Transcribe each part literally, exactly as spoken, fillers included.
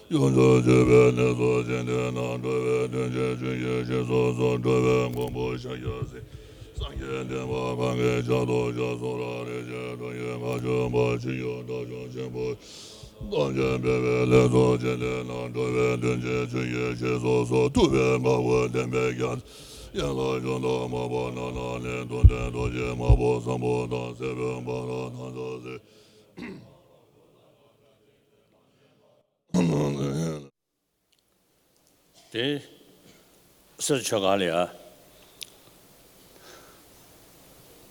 ཡོངས་སུ་གཅོད་པའི་གནས་སུ་བྱིན་གྱིས་བརླབས། འགྲོ་བའི་དོན་བྱེད་ཆོས་ཀྱི་ཞིང་སོ་སོར། འགྲོ་བའི་མགོན་པོ་ཤཱཀྱ་སེང་གེ། སངས་རྒྱས་འདུས་པ་གང་གི་ཕྱག་ཏུ་ཕྱག་སོགས་རབ་རིམ་གྱིས། ཐུགས་ཡོད་མཁའ་སྤྱོད་འབར་བ་ཆེ་ཡང་དགྲ་བཅོམ་ཆེན་པོ། ཐམས་ཅད་འབེབས་པའི་ལས་སུ་བྱིན་གྱིས་བརླབས། འགྲོ་བའི་དོན་བྱེད་ཆོས་ཀྱི་ཞིང་སོ་སོར། ཐུབ་པའི་བཀའ་བསྒོ་བསྟན་པའི་རྒྱན། ཡན་ལག་བཅུ་དང་དམར་པོ་སྣ་ནག་ནི། མདུང་ལྡན་རྡོ་རྗེ་དམར་པོ་བཟང་པོ་དང་། སེར་པོ་འབར་བ་དང་སྲིད་དེ་སེར་ཆོས་ག་ལ་ཡ།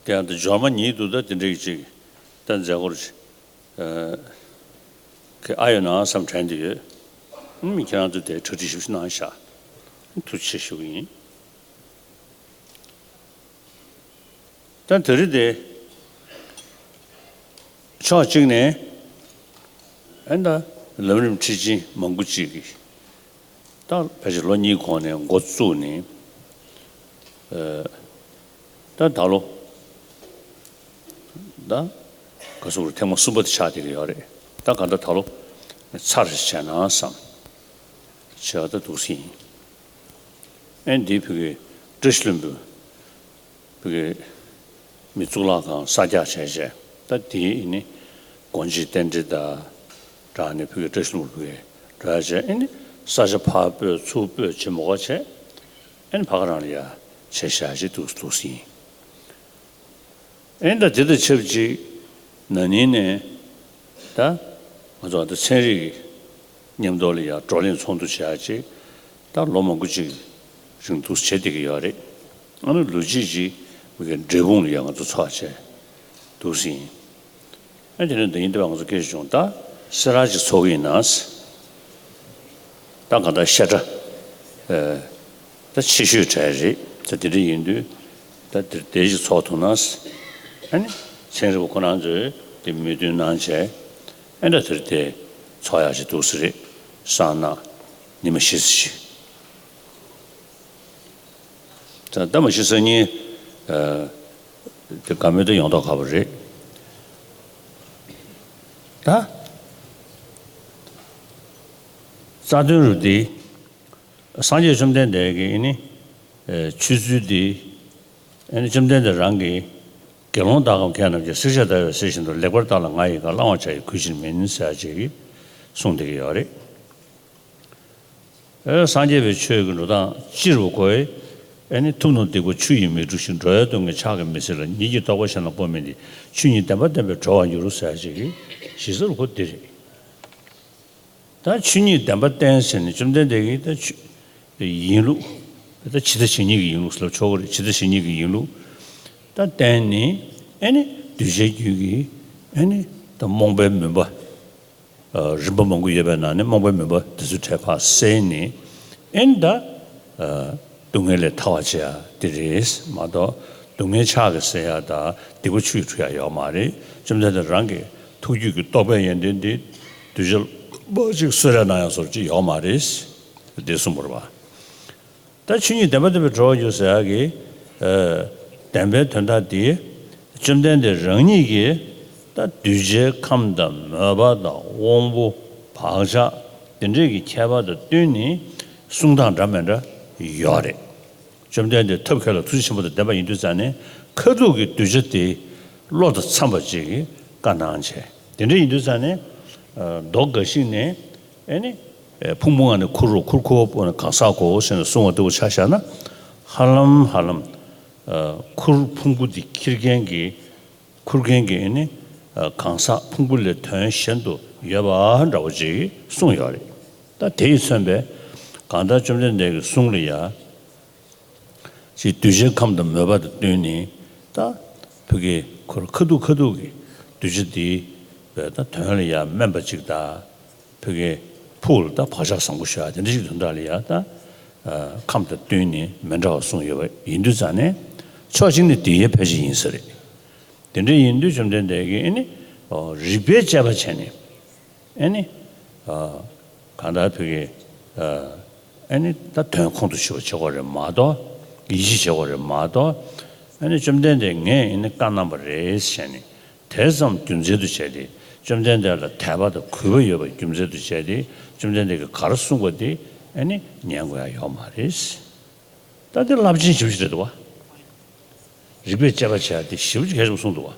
དེ་ཡང་དེ་སྦྱོར་མ་ཉིད་དུ་ད་དེ་འདྲ་ཅིག་ད་མཛད་སྒོར་གི་ཨ་ཡོད་ན་བསམ་དྲན་དུ་ཡོད། ཨ་ནི་ཁྱེད་རང་ཚོ་དེ་གྲ་སྒྲིག་ཞིབ་ཞིབ་གནང་ཤག་ཐུགས་རྗེ་ཆེ་ཞུ་གི་ཡིན། ད་དེ་རིང་དེ་ཕྱོགས་གཅིག་ནས་ཨེ་ད་ལམ་རིམ་ཁྲིད་ཆེན་མང་པོ་ཅིག་གིས་ད་ཕལ་ཆེར་ལོ་གཉིས་གོང་ནས་འགོ་བཙུགས་ནས་ཨེ་ད་ད་ལོ་ད་ག་ཟེར་དགོས་རེད། ཐེངས་མ་གསུམ་པ་དེ་ཆགས་བསྡད་ཀྱི་ཡོད་རེད། ད་ག་འདྲ་ད་ལོ་ཚར་བྱས་ན་བསམ་བྱས་ད་འདུག་སེ་ཡིན། ཨེ་འདི་བོད་ཀྱི་བཀྲ་ཤིས་ལྷུན་པོ་བོད་ཀྱི་མི་གཙུག་ལག་ཁང་གསར་རྒྱག་བྱས་བྱས། ད་དེའི་ནི་སྒོ་འབྱེད་རྟེན་འབྲེལ་དང་སྦྲགས་ནས་བོད་ཀྱི་བཀྲ་ཤིས་ལྷུན་པོའི་འགྲོ་ཡ་བྱས། ཨེ་ནི་ས་ཆ་ཕར་སྤོས་ཚུར་སྤོས་བྱེད་མ་དགོས་བྱས། ཨེ་ནི་ཕ་ག་རང་ལ་ཡ་བྱས་བཞག་ཅིག་འདུག་འདུག་སེ་ཡིན། ཨེ་ནི་ད་དེ་དང་ཆབས་ཅིག་ན་ནིང་ནས་ད་ང་ཚོ་ད་ཚན་རིག་གི་མཉམ་དུ་ལ་ཡ་བགྲོ་གླེང་ཚོགས་འདུ་བྱེད་ཡ་ཅིག་ད་ལོ་མང་པོ་ཅིག་རིང་འདུག་བྱེད་བསྡད་ཀྱི་ཡོད་རེད། ཨ་ནི་ལོ་གཅིག་ཅིག་མི་གའི་འབྲས་སྤུངས་ལ་ཡ་ང་ཚོ་ཚོགས་བྱས་འདུག་སེ་ཡིན། ཨ་དེ་ནས་ད་ཡིན་དུས་ང་ཚོ་སྐད་ཆ་བྱུང་། ད་སེ་ར་ཅིག་ཚོགས་ཀྱི་ཡིན་ན། ད་གང་ལྟར་བཤད་གྲྭ་ཨེ་ད་ཆེ་ཤོས་གྲས་རེད། ད་དེ་འདྲ་ཡིན་དུས་ད་དེར་དེ་ཞིག་ཚོགས་ཐུབ་ན། ཨ་ནི་ཚན་རིག་པ་ཁོ་རང་ཚོས་དེ་མོས་མཐུན་གནང་བྱས། ཨ་ནི་ད་དེར་དེ་ཚོགས་ཡག་ཞིག་འདུག་སེ་རེད། སང་ཉིན་ཉི་མ་ཤི་ཟེར་ཞིག་ད་ལྟ་མ་གཞི་སང་ཉིན་ཨ་དེ་དགའ་མོས་དེ་ཡོང་མདོག་ཁ་པོ་རེད། ད་རྩ་དོན་རུ་དེ་སངས་རྒྱས་བཅོམ་ལྡན་འདས་ཀྱི་ཨ་ནི་ཨ་ཆོས་ཚུལ་དེ་ཨ་ནི་བཅོམ་ལྡན་འདས་རང་གིས་དགེ་སློང་དག་གམ་མཁས་རྣམས་ཀྱིས། བསྲེག་བཅད་བརྡར་བ་ཟེར་བཞིན་དུ། ལེགས་པར་བརྟགས་ལ་ང་ཡི་བཀའ། བླང་བར་བྱ་ཡི་གུས་ཕྱིར་མིན། ཟེར་ཡ་ཅིག་གསུངས་བསྡད་ཀྱི་ཡོད་རེད། ཨེ་སངས་རྒྱས་པའི་ཆོས་ཀྱི་འགྲོ་སྟངས་སྤྱིར་བ་ཁོས་ཨེ་ནི་ཐུབ་རྣམས་སྡིག་པ་ཆུ་ཡིས་མི་འཁྲུ་ཞིང་། འགྲོ་བའི་དོན་གྱི་ཕྱག་གིས་མི་ཟིན་ལ། ཉིད་ཀྱི་རྟོགས་པ་གཞན་ལ་སྤོ་མིན་ཏེ། ཆོས་ཉིད་བདེན་པ་བསྟན་པས་གྲོལ་བར་འགྱུར། ཟེར་ཡ་ཅིག་གི་གཞི་རྩ་ཁོ་འདི་རེད། ད་ཆོས་ཉིད་བདེན་པ་བསྟན་ཟེར་ནས་བཅོམ་ལྡན་འདས་ཀྱིས་ད་ཆོས་ཡིན་ལུགས། ད་ཇི་ལྟ་ཇི་སྙེད་ཀྱི་ཡིན་ལུགས་ཟེར་ལབ་ཆོག་གི་རེད། ཇི་ལྟ་ཇི་སྙེད་ཀྱི་ཡིན་ལུགས་ད་བསྟན་ནས། ཨེ་ནི་གདུལ་བྱའི་རྒྱུད་ཀྱི་ཨེ་ནི་ད་རྨོངས་པའི་མུན་པ་ཨ་རིམ་པ་མང་པོ་ཡོད་པའི་ནང་ནས་རྨོངས་པའི་མུན་པ་དེ་ཚོ་བྲལ་ཕར་སེལ་ནས། ཨེ་ནི་ད་ཨ་སྡུག་བསྔལ་ལས་ཐར་བར་བྱེད་ཡ་དེ་རེད་མ་གཏོགས། སྡུག་བསྔལ་ཕྱག་གིས་སེལ་ཡ་དང་སྡིག་པ་ཆུ་ཡིས་འཁྲུ་ཡ་ཡོད་མ་རེད། བཅོམ་ལྡན་འདས་རང་གི་ཐུགས་རྒྱུད་ཀྱི་རྟོགས་པའི་ཡོན་ཏན་འདི་གདུལ་བྱ་ལ་ཕར་ཅིག་གསོལ་རས་གནང་ཡ་བཟོ་འདྲ་ཅིག་ཡོད་མ་རེད། འདི་གསུངས་པ་རེད་པ། ད་ཆོས་ཉིད་བདེན་པ་བསྟན་པས་གྲོལ་བར་འགྱུར་ཟེར་ཡག་གི་ཨ་བདེན་པའི་དོན་དག་འདི་བཅོམ་ལྡན་འདས་རང་ཉིད་ཀྱིས་ད་གདུལ་བྱའི་ཁམས་དང་མོས་པ་དང་དབང་པོ་བག་ཆགས་དེ་འདྲས་ཀྱི་ཁྱད་པར་དང་བསྟུན་ནས་གསུང་སྟངས་འདྲ་མི་འདྲ་ཡོད་རེད། བཅོམ་ལྡན་འདས་ཐབས་མཁས་ལ་ཐུགས་རྗེ་ཆེན་པོ་དང་ལྡན་པ་ཡིན་དུས་ཙང་ནས། ཁ་ཐུག་གི་གདུལ་བྱ་དེ་བློ་དང་འཚམས་པ་ཅིག་གིས་བཀའ་གནང་བྱས། དེ་འདྲ་ཡིན་དུས་ཙང་ནས་ཨ་མདོ་འགའ་ཞིག་ནས། ཨེ་ནི་ཨེ་ཕུང་པོ་ལྔ་ནི་ཁུར་རོ། ཁུར་ཁུར་བ་པོ་ནི་གང་ཟག་གོ་ཟེར་ནས་གསུངས་པ་ལྟ་བུ་ཆ་བཞག་ན། ཧ་ལམ་ཧ་ལམ་ཨ་ཁུར་ཕུང་པོ་འདི་ཁྱེར་མཁན་གྱི་ཁུར་མཁན་གྱི་ཨེ་ནི་ཨ་གང་ཟག་ཕུང་པོ་ལས་དོན་གཞན་དུ་ཡོད་པ་འདྲ་བོ་ཅིག་གསུངས་ཡོད་རེད། ད་དེ་ཡིས་མཚོན་པའི་གང་ལྟར་བཅོམ་ལྡན་འདས་ཀྱི་གསུང་ལ་ཡ། ཅིག་གདུལ་བྱའི་ཁམས་དང་མོས་པ་དང་བསྟུན་ནས། ད་ཕ་གི་ཁོ་རང་ཁ་ཐུག་ཁ་ཐུག་གི་གདུལ་བྱ་འདིའི་ད་དོན་ལ་ཡང་སྨན་པ་ཅིག་དང་། ཕ་གི་ཕུགས་ལ་ད་བག་ཆགས་བཟང་པོ་ཞིག་དེ་འདྲ་ཞིག་དོན་དག་ལ་ཡང་ད་ཁམས་དང་བསྟུན་ནས་མི་འདྲ་བ་གསུངས་ཡོད་པ་ཡིན་དུས་ཙང་ནས། ཕྱོགས་གཅིག་ནས་དེ་ཡང་ཕལ་ཆེར་ཡིན་ས་རེད། དེ་འདྲ་ཡིན་དུས་བཅོམ་ལྡན་འདས་ཀྱིས་ཨེ་ནི་རིགས་པས་དཔྱད་པ་བྱས་ནས་ཨེ་ནི་གང་ལྟར་བོད་ཀྱི་ཨེ་ནི་ད་དོན་ཁོང་དུ་ཆུད་པ་བྱེད་དགོས་རེད་མ་གཏོགས། ཡིད་ཆེས་བྱེད་དགོས་རེད་མ་གཏོགས། ཨེ་ནི་བཅོམ་ལྡན་འདས་ངས་ཨེ་ནི་བཀའ་གནང་བ་རེད་ཟེར་ནས་དེ་ཙམ་རྒྱུ་མཚན་དུ་བྱས་ཏེ་བཅོམ་ལྡན་འདས་ལ་དད་པ་དང་གུས་པ་ཡོད་པའི་རྒྱུ་མཚན་དུ་བྱས་ཏེ་བཅོམ་ལྡན་འདས་ཀྱིས་ག་རེ་གསུངས་པ་དེ་ཨེ་ནི་ཉན་དགོས་ཡ་ཡོད་མ་རེད། ད་དེ་རླབས་ཆེན་ཞེ་པོ་ཅིག་རེད་འདུག་བ། རིགས་པས་དཔྱད་པ་བྱས་ཏེ་ཞེ་པོ་ཅིག་གལ་ཆེན་པོ་གསུངས་འདུག་བ།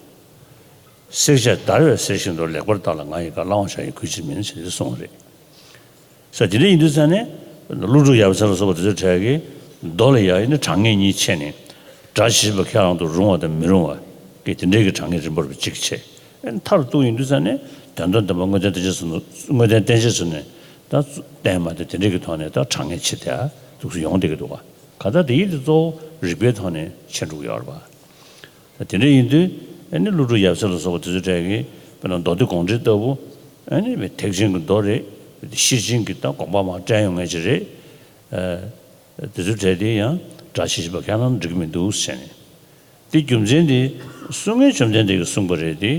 བསྲེག་བཅད་བརྡར་བའི་གསེར་བཞིན་དུ། ལེགས་པར་བརྟགས་ལ་ང་ཡི་བཀའ། བླང་བར་བྱ་ཡི་གུས་ཕྱིར་མིན། ཞེས་གསུངས་པ་རེད། ས་དེ་འདྲ་ཡིན་དུས་ཙང་ནས་ཀླུ་སྒྲུབ་ཡབ་སྲས་ལ་སོགས་པ་དེ་ཚོའི་གྲས་ཀྱིས་མདོ་ལ་ཡང་ནི་གྲངས་ངེས་གཉིས་ཕྱེ་ནས་སྒྲ་ཇི་བཞིན་པ་ཁས་བླངས་དང་རུང་བ་དང་མི་རུང་བ་གི་དེ་འདྲའི་གི་གྲངས་ངེས་རིམ་པར་གཅིག་ཕྱེ། མཐར་གཏུགས་ཡིན་དུས་ཙང་ནས་དོན་དམ་བདེན་པ་དངོས་བསྟན་བསྟན་བྱའི་ཚུལ་དངོས་བསྟན་བསྟན་བྱའི་ཚུལ་ནས་ད་བསྟན་མ་དེ་དེ་འདྲའི་གི་ཐོག་ནས་ད་གྲངས་ངེས་ཕྱེ་དེ་འདུག་སེ་ཡོང་བསྡད་ཀྱི་འདུག་བ། གང་ལྟར་དེ་ཡིན་དུས་གཙོ་བོ་རིགས་པའི་ཐོག་ནས་ཕྱེ་འགྲོ་གི་ཡོད་རེད་པ། དེ་འདྲ་ཡིན་དུས་ཨ་ནི་ཀླུ་སྒྲུབ་ཡབ་སྲས་ལ་སོགས་པ་དེ་ཚོའི་གྲས་ཀྱིས་དཔེར་ན་མདོ་སྡེ་དགོངས་འགྲེལ་ལྟ་བུ་ཨ་ནི་ཐེག་ཆེན་གྱི་མདོ་རེད། ཤེར་ཕྱིན་གྱི་ད་དགོངས་པ་མར་བཀྲལ་ཡོང་མཁན་ཅིག་རེད། ཨ་དེ་ཚོའི་གྲས་དེ་ཡང་སྒྲ་ཇི་བཞིན་པ་ཁས་བླངས་འགྲིག་གི་མི་འདུག་ཟེར་ནས། དེ་རྒྱུ་མཚན་དེ་གསུང་མཁན་བཅོམ་ལྡན་འདས་ཀྱིས་གསུངས་པ་རེད་དེ།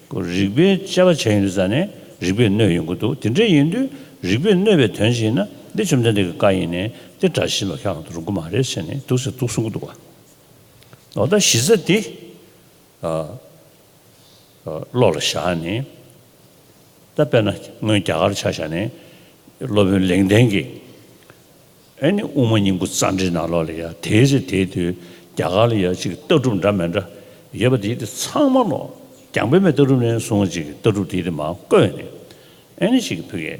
ཁོ་རིགས་པས་དཔྱད་པ་བྱས་ཡོང་དུས་ཙང་ནས་རིགས་པས་གནོད་ཡོང་གི་འདུག་དེ་འདྲ་ཡིན་དུས་རིགས་པས་གནོད་པའི་དོན་ཅིག་ཡིན་ན་འདི་བཅོམ་ལྡན་འདས་ཀྱི་བཀའ་ཡིན་ནའི་འདི་སྒྲ་ཇི་བཞིན་པ་ཁས་བླངས་དུ་རུང་གི་མ་རེད་ཟེར་ནས་འདུག་སེ་འདུག་གསུང་གི་འདུག་བ། འོ་ད་གཞི་རྩ་འདི་ཨ་ཨ་བློ་ལ་བཞག་ནས། ད་དཔེར་ན་སྔོན་རྒྱ་གར་ཆ་བཞག་ནས་སློབ་དཔོན་ལེགས་ལྡན་གྱིས་ཨེ་ནི་དབུ་མ་སྙིང་པོ་རྩ་འགྲེལ་ནང་ལོགས་ལ་ཡ་དེའི་ཚེ་དེའི་དུས་རྒྱ་གར་ལ་ཡ་ཅིག་ལྟ་གྲུབ་འདྲ་མི་འདྲ་ཡོད་པ་དེ་དེ་ཚང་མ་ལོ་རྒྱང་འཕེན་པའི་ལྟ་གྲུབ་ནས་བཟུང་ཅིག་ལྟ་གྲུབ་དེ་དེ་མར་བཀོད་ནས་ཨེ་ནི་ཅིག་ཕ་གིའི་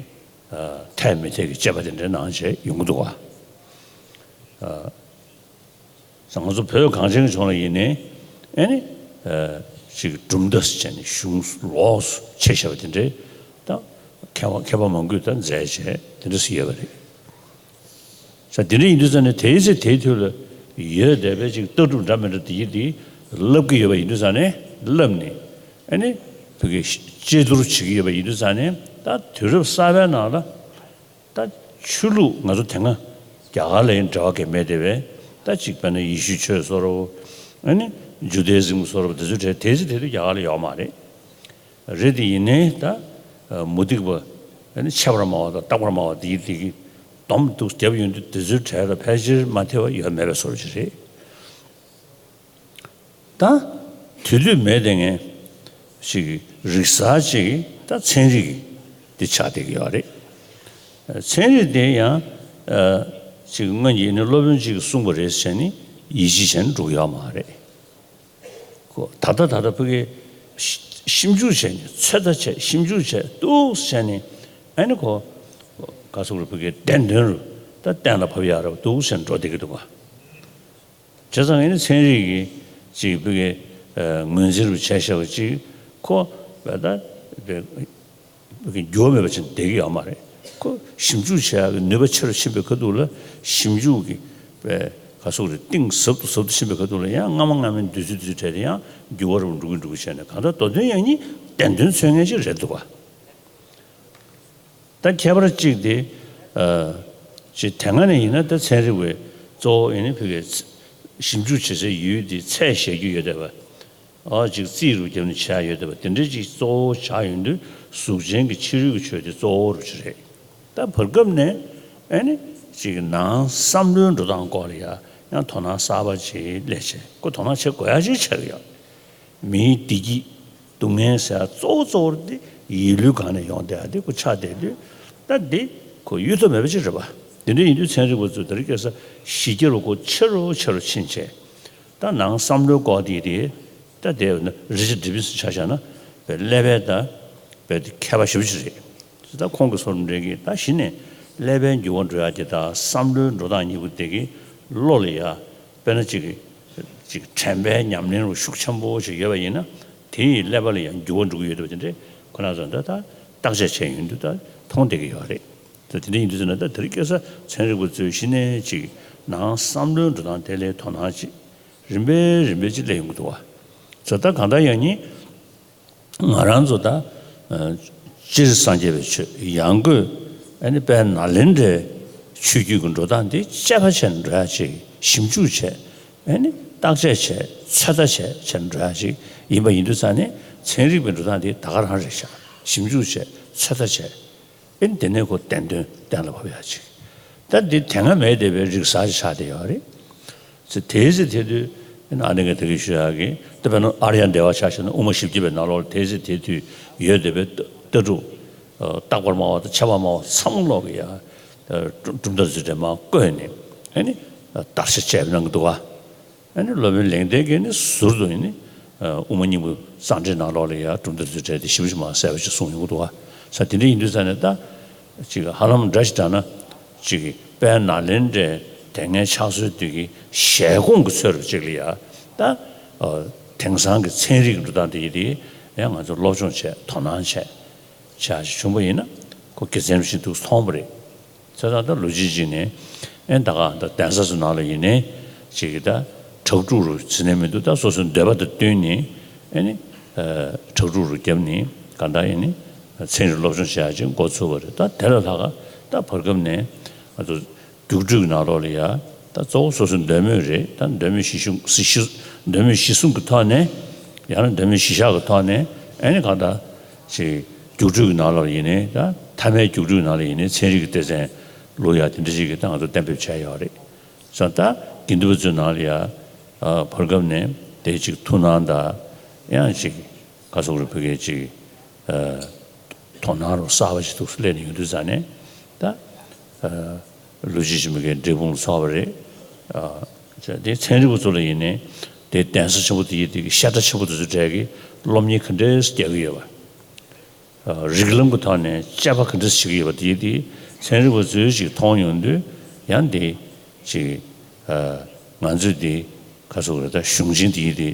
ཨ་འཐད་མི་འཐད་ཀྱི་དཔྱད་པ་དེ་འདྲའི་ནང་བྱས་ཡོང་གི་འདུག་བ། ཨ་ང་ཚོ་བོད་གངས་ཅན་གྱི་ལྗོངས་ལ་ཡིན་ནའི་ཨེ་ནི་ཨ་ཅིག་གྲུབ་མཐའ་ཟེར་བྱས་ནས་གཞུང་ལོགས་སུ་ཕྱེ་བཞག་པ་དེ་འདྲའི་ད་མཁས་པ་མཁས་པ་མང་པོས་ད་མཛད་བྱས་དེ་འདྲ་སུ་ཡོད་པ་རེད། ས་དེ་འདྲ་ཡིན་དུས་ཙང་ནས་དེའི་ཚེ་དེའི་དུས་ལ་ཡོད་བསྡད་པའི་ཅིག་ལྟ་གྲུབ་འདྲ་མི་འདྲ་དེ་ཡིན་དེ་བསླབ་ཀྱི་ཡོད་པ་ཡིན་དུས་ཙང་ནས་བསླབ་ནས་ཨེ་ནི་བོད་ཀྱི་དཔྱད་བསྡུར་བྱེད་ཀྱི་ཡོད་པ་ཡིན་དུས་ཙང་ནས་ད་དུས་རབས་གསར་པའི་ནང་ལ། ད་ཆོས་ལུགས་ང་ཚོ་དེ་སྔ་རྒྱ་གར་ལ་ཡང་འབྲེལ་བ་གང་མེད་དེ་བས་ད་ཅིག་དཔེར་ན་ཡེ་ཤུ་ཆོས་བཟོ་འདྲ་བོ། ཨ་ནི་ཇུ་དཱ་ཨི་ཛམ་བཟོ་འདྲ་བོ་དེ་ཚོའི་གྲས་དེ་ཚོ་དེ་དུས་རྒྱ་གར་ལ་ཡོད་མ་རེད། རེད་དེ་ཡིན་ནའི་ད་མུ་སྟེགས་པ་ཨ་ནི་ཆད་པར་སྨྲ་བ་དང་རྟག་པར་སྨྲ་བ་དེ་ཡི་དེ་གི་སྡོམ་འདུག་བརྒྱབ་ཡོང་དུས་དེ་ཚོའི་གྲས་ལ་ཕལ་ཆེར་མ་ཐེ་བ་ཡོད་མེད་པའི་བཟོ་འདྲ་ཅིག་རེད། ད་དུས་དུས་མེད་དེ་ངས་ཞིག་རིག་གསར་ཅིག་ད་ཚན་རིག་འདི་ཆགས་བསྡད་ཀྱི་ཡོད་རེད། ཚན་རིག་དེ་ཡང་ཅིག་སྔོན་གྱི་ནི་སློབ་དཔོན་ཅིག་གིས་གསུངས་པ་རེད་ཟེར་ནས་ཡིད་ཆེས་བྱས་ནས་འགྲོ་གི་ཡོད་མ་རེད། ཁོ་ད་ལྟ་ད་ལྟ་ཕ་གིའི་ཞིབ་འཇུག་བྱས་ནས་ཚོད་ལྟ་བྱས་ཞིབ་འཇུག་བྱས་འདུག་ཟེར་ནས་ཨ་ནི་ཁོ་ག་ཚོད་རེད་ཕ་གིའི་བདེན་དོན་རུ་ད་གཏན་ལ་ཕབ་ཡག་རེད་འདུག་ཟེར་ནས་འགྲོ་བསྡད་ཀྱི་འདུག་ག་བྱས་ཙང་ཨེ་ནི་ཚན་རིག་གི་ཅིག་བོད་ཀྱི་ངོས་འཛིན་རུ་བྱས་བཞག་པ་ཅིག་ཁོ་བས་ད་བོད་ཀྱི་འགྱུར་བ་མེད་པ་ཅིག་བསྡད་ཀྱི་ཡོད་མ་རེད། ཁོ་ཞིབ་འཇུག་བྱེད་ཡག་གི་ནུས་པ་ཆེ་རུ་ཕྱིན་པའི་ཁ་ཐུག་ལ་ཞིབ་འཇུག་གི་བས་ག་ཟེར་རེད་གཏིང་ཟབ་ཏུ་ཟབ་ཏུ་ཕྱིན་པའི་ཁ་ཐུག་ལ་ཡང་སྔ་མ་སྔ་མའི་འདོད་ཚུལ་དེ་ཚོའི་གྲས་དེ་ཡང་འགྱུར་བ་རུ་འགྲོ་གི་འགྲོ་གི་བྱས་ནས་གང་ལྟར་མདོ་དོན་ཡང་སྙིང་བདེན་དོན་མཚོན་མཁན་ཅིག་རེད་འདུག་ག་ད་ཁྱད་པར་གཅིག་དེ། ཨ་ཅིག་དེ་སྔ་ནས་ཡིན་ན་ད་ཚན་རིག་པའི་གཙོ་བོ་ཡིན་ན་བོད་ཀྱི་ཞིབ་འཇུག་བྱེད་སའི་ཡུལ་དེ་ཚད་བཞག་རྒྱུ་ཡོད་བསྡད་པ། ཨ་ཅིག་རྩིས་རུ་བརྒྱབ་ནས་བྱས་ཡོད་བསྡད་པ་དེ་འདྲ་ཅིག་གཙོ་བོ་ཆགས་ཡོང་དུས་གཟུགས་ཅན་གྱི་ཕྱི་རོལ་གྱི་ཆོས་དེ་གཙོ་བོ་རུ་ཅིག་རེད། ད་བར་སྐབས་ནས་ཨ་ནི་ཅིག་ནང་བསམ་བློའི་འགྲོ་སྟངས་སྐོར་ལ་ཡ་ཡང་དོ་སྣང་གསར་པ་ཅིག་སླེབས་བྱས་ཁོ་དོ་སྣང་བྱེད་དགོས་ཡ་ཅིག་ཆགས་ཀྱི་ཡོད། མིའི་བདེ་སྐྱིད་སྡུག་བསྔལ་ཟེར་ཡ་གཙོ་བོ་གཙོ་བོ་དེ་ཡིད་བློའི་སྒང་ནས་ཡོང་བསྡད་ཡ་དེ་ཁོ་ཆགས་བསྡད་དུས་ད་འདི་ཁོ་གཡོལ་ཐབས་མེད་པ་ཅིག་རེད་པ། དེ་འདྲ་ཡིན་དུས་ཚན་རིག་པ་ཚོས་དེ་རིང་ཁ་སང་གཞི་རྒྱ་རུ་ཁོ་ཆེ་རུ་ཆེ་རུ་ཕྱིན་བྱས་ད་ནང་བསམ་བློའི་སྐོར་དེ་དེ་ད་དེ་ན་རི་ཅར་ཌི་ཝི་སན་ཆ་བཞག་ན་དཔེ་ཀླད་པའི་ད་དཔེ་མཁས་པ་ཞེ་པོ་ཅིག་རེད། ད་ཁོང་གི་བཟོ་འདྲ་གི་ད་གཞི་ནས་ཀླད་པའི་འགྱུར་བ་འགྲོ་ཡ་དེ་དང་བསམ་བློའི་འགྲོ་སྟངས་གཉིས་པོ་དེ་གི་བློ་ལ་ཡ་དཔེར་ན་ཅིག་ཅིག་དྲན་པའི་ཉམས་ལེན་རུ་ཤུགས་ཆེན་པོ་ཞིག་ཡོད་པ་ཡིན་ན་དེ་ཡི་ཀླད་པ་ལ་ཡང་འགྱུར་བ་འགྲོ་གི་ཡོད་པ་དེ་འདྲས་ཁོ་ན་ཚོ་ད་ད་བརྟག་དཔྱད་བྱས་ཡོང་དུས་ད་མཐོང་བསྡད་ཀྱི་ཡོད་རེད། ད་དེ་འདྲ་ཡིན་དུས་ཟེར་ན་ད་དེ་རིང་ཁ་སང་ཚན་རིག་པ་ཚོས་གཞི་ནས་ཅིག་ནང་བསམ་བློའི་འགྲོ་སྟངས་དེ་ལ་དོ་སྣང་ཅིག་རིམ་པས་རིམ་པས་ཅིག་སླེབས་ཡོང་གི་འདུག་བ། ཚོ་ད་གང་ལྟར་ཡང་ནི། ང་རང་ཚོ་ད་ཨ་སྤྱིར་སངས་རྒྱས་པའི་ཆོས་ཡང་སྒོས་ཨ་ནི་དཔལ་ནཱ་ལེནྡྲའི་ཆོས་བརྒྱུད་ཀྱི་འགྲོ་སྟངས་འདི་དཔྱད་པ་བྱས་ནས་འགྲོ་ཡ་ཅིག་ཞིབ་འཇུག་བྱས་ཨ་ནི་བརྟག་དཔྱད་བྱས་ཚོད་ལྟ་བྱས་བྱས་ནས་འགྲོ་ཡ་ཅིག་ ཡིན་པ་ཡིན་དུས་ཙང་ནས་ཚན་རིག་པའི་འགྲོ་སྟངས་དེ་ད་ག་རང་རེད་ཤག་ཞིབ་འཇུག་བྱས། ཚོད་ལྟ་བྱས། ཨེ་ནི་དེ་ནས་ཁོ་བདེན་དོན་གཏན་ལ་ཕབ་ཡག་ཅིག་ད་འདི་དེ་སྔ་མེད་བསྡད་པའི་རིག་གསར་ཅིག་ཆགས་བསྡད་ཡོད་རེད། ཚེ་དེའི་ཚེ་དེ་དུས་ཨ་ནི་ངས་ད་གིན་ཞུ་ཡག་གི་ད་དཔེར་ན་ཨཱརྱ་དེ་བ་ཆ་བཞག་ན་དབུ་མ་བཞི་བརྒྱ་པའི་ནང་ལོགས་ལ་དེའི་ཚེ་དེ་དུས་ཡོད་བསྡད་པའི་ལྟ་ལྟ་གྲུབ། ཨ་རྟག་པར་སྨྲ་བ་དང་ཁྱད་པར་སྨྲ་བ་ཚང་མ་ལོག་གི་ཡ། ཨ་གྲུབ་མཐའ་རྫུ་འཕྲུལ་མར་བཀོད་ནས་ཨ་ནི་བརྡར་ཤ་བཅད་གནང་གི་འདུག་ག་ཨ་ནི་སློབ་དཔོན་ལེགས་ལྡན་གྱིས་ནི་ཟུར་དུ་ཡིན་ནི་ཨ་དབུ་མ་སྙིང་པོ་རྩ་འགྲེལ་ནང་ལོགས་ལ་ཡ་གྲུབ་མཐའ་རྫུ་འཕྲུལ་དེ་ཞིབ་ཞིབ་མར་གསལ་པོ་ཞིག་གསུངས་ཡོང་གི་འདུག་ག་ས་དེ་འདྲ་ཡིན་དུས་ཙང་ནས་ད་ཅིག་ཧ་ལམ་འདྲ་ཞིག་འདྲ་ན་ཅིག་དཔལ་ནཱ་ལེནྡྲའི་དེ་སྔའི་ཕྱག་སྲོལ་དེ་གི་ཞལ་གོང་གི་ཚོད་རུ་ཅིག་ལ་ཡ་ད་ཨ་དེང་སང་གི་ཚན་རིག་གི་འགྲོ་སྟངས་དེ་ཡི་དེ་ཡང་ང་ཚོ་སློབ་སྦྱོང་བྱས། དོ་སྣང་བྱས། བྱས་བྱུང་པ་ཡིན་ན་ཁོ་དགེ་མཚན་ཞིག་འདུག་མཐོང་བ་རེད། ཚེ་ད་ལྟ་ལོ་གཅིག་གཅིག་ནས་ཨེ་ད་ག་ད་གདན་ས་ཚོ་ནང་ལ་ཡིན་ནའི་ཅིག་གི་ད་དྲག་ཕྲུག་རུ་ཟིན་ནས་མི་འདུག་ད་སོ་སོའི་འདོད་པ་དང་བསྟུན་ནས་ཨེ་ནི་ཨ་དྲག་ཕྲུག་རུ་བརྒྱབ་ནས་གང་ལྟར་ཡིན་ནི་ཚན་རིག་སློབ་སྦྱོང་བྱེད་ཡག་ཅིག་འགོ་ཚུགས་པ་རེད། ད་དེ་ལ་ལྷག་ག་ད་བར་སྐབས་ནས་ང་ཚོ་རྒྱུགས་སྤྲོད་ཀྱི་ནང་ལོགས་ལ་ཡ་ད་གཙོ་བོ་སོ་སོའི་འདོད་མོས་རེད། ད་འདོད་མོས་གཞི་བཟུང་གཞི་གཞི་འདོད་མོས་གཞི་བཟུང་གི་ཐོག་ནས་ཡང་ན་འདོད་མོས་གཞི་བཞག་གི་ཐོག་ནས་ཨེ་ནི་གང་ལྟར་ཅིག་རྒྱུགས་སྤྲོད་ཀྱི་ནང་ལོགས་ཡིན་ནའི་ད་མཐའ་མའི་རྒྱུགས་སྤྲོད་ནང་ལ་ཡིན་ནའི་ཚན་རིག་གི་སྡེ་ཚན་བླུག་ཡག་དེ་འདྲ་ཞིག་གི་ད་ང་ཚོ་གཏན་འབེབས་བྱས་ཡོད་རེད། སོང་ད་དགེ་འདུན་པ་ཚོའི་ནང་ལ་ཡ་ཨ་བར་སྐབས་ནས་དེ་ཅིག་ཐུགས་སྣང་དང་ཡང་ཅིག་ག་སོག་རུ་བོད་སྐད་ཅིག་ཨ་དོ་སྣང་རུ་གསར་པ་ཞིག་འདུག་སླེབས་ནས་ཡོང་དུས་ཙང་ནས་ད་ཨ་ལོ་རྒྱུས་ཀྱི་མི་སྒེར་འབྲས་སྤུངས་ལ་ཚོགས་པ་རེད། ཨ་དེ་ཚན་རིག་པ་ཚོ་ལ་ཡིན་ནའི་དེ་གདན་ས་ཆེན་པོ་དེ་ཡི་དེ་གི་བཤད་གྲྭ་ཆེན་པོ་དེ་ཚོ་གྲས་ཀྱི་སློབ་གཉེར་ག་འདྲས་རྒྱག་གི་ཡོད་པ། རིགས་ལམ་གྱི་ཐོག་ནས་དཔྱད་པ་ག་འདྲ་བྱེད་ཀྱི་ཡོད་པ་དེ་དེ་ཚན་རིག་པ་ཚོས་ཅིག་མཐོང་ཡོང་དུས་ཡང་དེ་ཅིག་ང་ཚོས་དེ་ག་ཚོད་རེད་ད་གཞུང་ཆེན་དེ་དེ་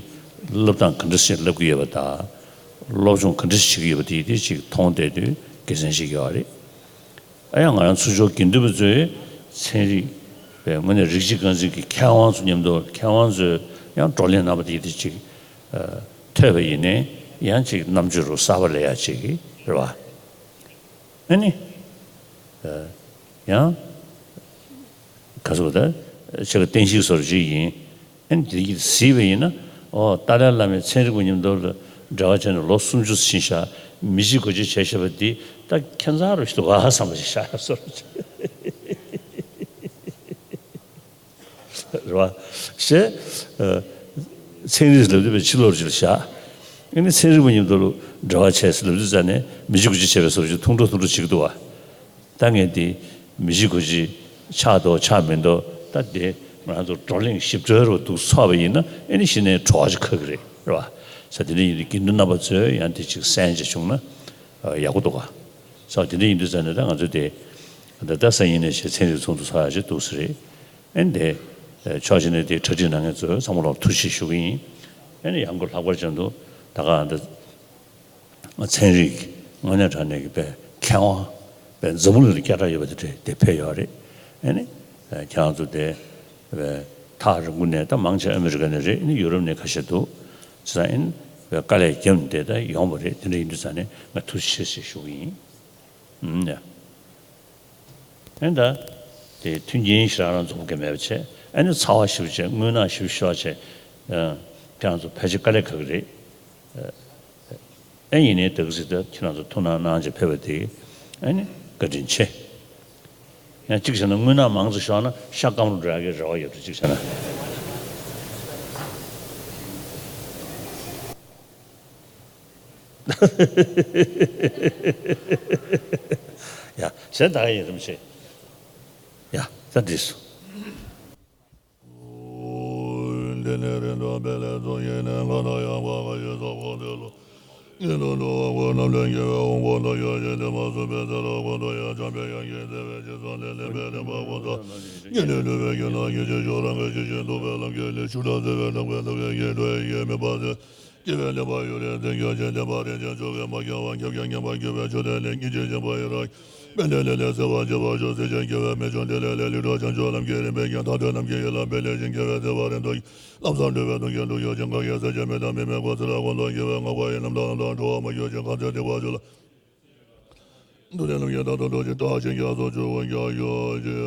བསླབ་སྟངས་ག་འདྲ་ཞིག་བསླབ་ཀྱི་ཡོད་པ་དང་སློབ་སྦྱོང་ག་འདྲ་ཞིག་བྱེད་ཀྱི་ཡོད་པ་དེ་དེ་ཅིག་མཐོང་བསྡད་དུས་དགེ་མཚན་ཞིག་ཡོད་རེད། ཨ་ཡང་ང་རང་ཚུར་ཕྱོགས་དགེ་འདུན་པ་ཚོས་ཚན་རིག་པའི་ངོས་ནས་རིགས་གཅིག་རྐང་འཛིན་གྱི་མཁས་དབང་ཚོ་མཉམ་དུ་མཁས་དབང་ཚོས་ཡང་བགྲོ་གླེང་གནང་བ་དེ་དེ་ཅིག་ཨ་ཐོས་པ་ཡིན་ནའི་ཡང་ཅིག་རྣམ་དཔྱོད་རུ་གསར་པ་སླེབས་ཡག་ཅིག་རེད་བ། ཨ་ནི་ཨ་ཡང་ག་ཚོད་ད་ཆེ་ག་བསྟན་བཤིག་སོར་ཅིག་ཡིན། ཨ་ནི་དེ་གཟིགས་པ་ཡིན་ན་ཨོ་ཏཱ་ལའི་བླ་མས་ཚན་རིག་པ་མཉམ་དུ་ལ་འབྲེལ་བ་བྱས་ནས་ལོ་སུམ་ཅུ་ཕྱིན་ཤག་མི་གཅིག་དགུ་གཅིག་བྱས་ཤག་པ་འདི་ད་ཁྱད་མཚར་རུ་ཞིག་འདུག་ག་བསམ་པ་ཞིག་ཤར་སོང་རེད་བ། ཞེས་ཨ་ཚན་རིག་ལབ་དུས་པའི་ཕྱི་ལོགས་ཅིག་ལ་བཞག་ཨ་ནི་ཚན་རིག་པ་མཉམ་དུ་ལ་འབྲེལ་བ་བྱས་ཟེར་ལབ་དུས་ཙང་ནས་མི་གཅིག་དགུ་གཅིག་བྱས་པའི་སོར་ཅིག་ཐུང་འགྲོ་ཐུང་འགྲོ་བྱེད་ཀྱི་འདུག་བ། ད་ངས་འདི་མི་གཅིག་དགུ་གཅིག་ཆགས་འདུག་ཆགས་མི་འདུག་ད་འདི་ང་རང་ཚོ་བགྲོ་གླེང་ཞིབ་ཕྲ་རུ་འདུག་ཚོགས་པ་ཡིན་ན་ཨེ་ནི་གཞི་ནས་བྲོ་བ་ཅིག་ཁ་གི་རེད་རེད་བ། ས་དེ་འདྲ་ཡིན་དུས་དགེ་འདུན་རྣམ་པ་ཚོས་ཡང་དེ་ཅིག་གསན་བྱས་བྱུང་ན་ཡག་པོ་འདུག་ག་ས་དེ་འདྲ་ཡིན་དུས་ཙང་ནས་ད་ང་ཚོ་དེ་ད་ལྟ་སང་ཉིན་ནས་བྱས་ཚན་རིག་ཚོགས་འདུ་ཚོགས་ཡག་ཅིག་འདུག་ས་རེད། ཨེ་ནི་དེ་ཕྱོགས་གཅིག་ནས་དེ་གྲ་སྒྲིག་གནང་མཁན་ཚོ་ཚང་མ་ལ་ཐུགས་རྗེ་ཆེ་ཞུ་གི་ཡིན། ཨེ་ནི་ཡང་སྒོས་ལྷག་པར་ཅན་དུ་ད་ག་འདི། ཚན་རིག་དངོས་གནས་དྲང་གནས་ཀྱི་པའི་མཁས་དབང་པའི་འཛམ་བུ་གླིང་ལ་སྐད་གྲགས་ཡོད་པ་དེ་འདྲ་དེ་ཕེབས་ཡོད་རེད། ཨ་ནི་ཁྱེད་རང་ཚོ་དེ་པའི་ཐག་རིང་པོ་ནས་ད་མང་ཆེ་ཨ་མི་རི་ཀ་ནས་རེད། ཨ་ནི་ཡུ་རོབ་ནས་ཁ་ཤས་འདུག་ཅེས་ཨ་ནི་པའི་དཀའ་ལས་བརྒྱབ་ནས་དེ་ད་ཡོང་བ་རེད། དེ་འདྲ་ཡིན་དུས་ཙང་ནས་ང་ཐུགས་རྗེ་ཆེ་ཞེས་ཞུ་གི་ཡིན། ཨུམ་ཡ། ཨེ་ད། དེ་མཐུན་རྐྱེན་ཞེ་དྲག་རང་འཛོམས་ཀྱི་མེད་པ་བྱས། ཨེ་ནི་ཚ་བ་ཞེ་པོ་བྱས། རྔུལ་ནག་ཞེ་པོ་ཤོར་བྱས། ཨ། ཁྱེད་རང་ཚོ་ཕལ་ཆེར་དཀའ་ལས་ཁག་གི་རེད། ཨེ་ཡིན་ནའི་ད་ག་ཟིག་ད་ཁྱེད་རང་ཚོ་ཐུགས་སྣང་གནང་བྱས་ཕེབས་པ་དེ་ཨེ་ནི་བཀའ་དྲིན་ཆེ། ཡང་གཅིག་བྱས་ན་རྔུལ་ནག་མང་ཙམ་ཤོར་ན་ཤ་སྐམ་རུ་འགྲོ་ཡག་གི་རེ་བ་ཡོད་འགྲོ། གཅིག་བྱས་ན། ཡ། གཞན་དག་ཡིན་རིམ་བྱེད། ཡ། ད་འགྲིག་སོང་། སྐྱེ་བའི་ལེགས་པར་ཡོད་རེ་ཚེ་སྐྱོ་ཞིང་བདེ་བར་རེ་ཅན་ཆོ་གའི་མ་སྐྱེ་བ་སྐྱེ་བའི་ཉམས་པར་གྱུར་པའི་ཆོས་དེ་ལས་སྙིང་རྗེ་ཆེན་པོ་ཡི་རང་དཔལ་ལྡན་ལས་ལས་སེལ་བར་བྱེད་པར་ཤོག་སྲིད་ཞིའི་དགེ་བའི་མི་ཆུང་དེ་ལས་ལས་ལུས་འགྲོ་བྱང་ཆུབ་ལམ་གྱི་རིམ་པས་ཀྱང་ཐར་འདོད་ལམ་གྱི་ཡིད་ལ་འབད་ལེགས་ཤིང་དགེ་བའི་ཚེ་བ་རིང་དུ་ལམ་སང་འགྲོ་བའི་དོན་གྱི་ཐུགས་ཞུགས་ཤིང་དགའ་བའི་ས་ཆེན་མི་དང་མི་མིན་འཁོར་ཚེ་རབས་ཀུན་ཏུ་སྐྱེ་བའི་ངག་པ་ཡི་རྣམ་ཐར་ལམ་སྟོན་འགྲོ་བ་མ་གྱུར་ཅིག་ཁ་ཚེ་སྡིག་པ་ཆུ་ལ། འདུ་བའི་ལམ་གྱི་མཐའ་དང་རྡོ་རྗེ་བྲག་ཆེན་རྒྱ་མཚོ་ཆུ་བོ་རྒྱ་ཤོད་ཅིག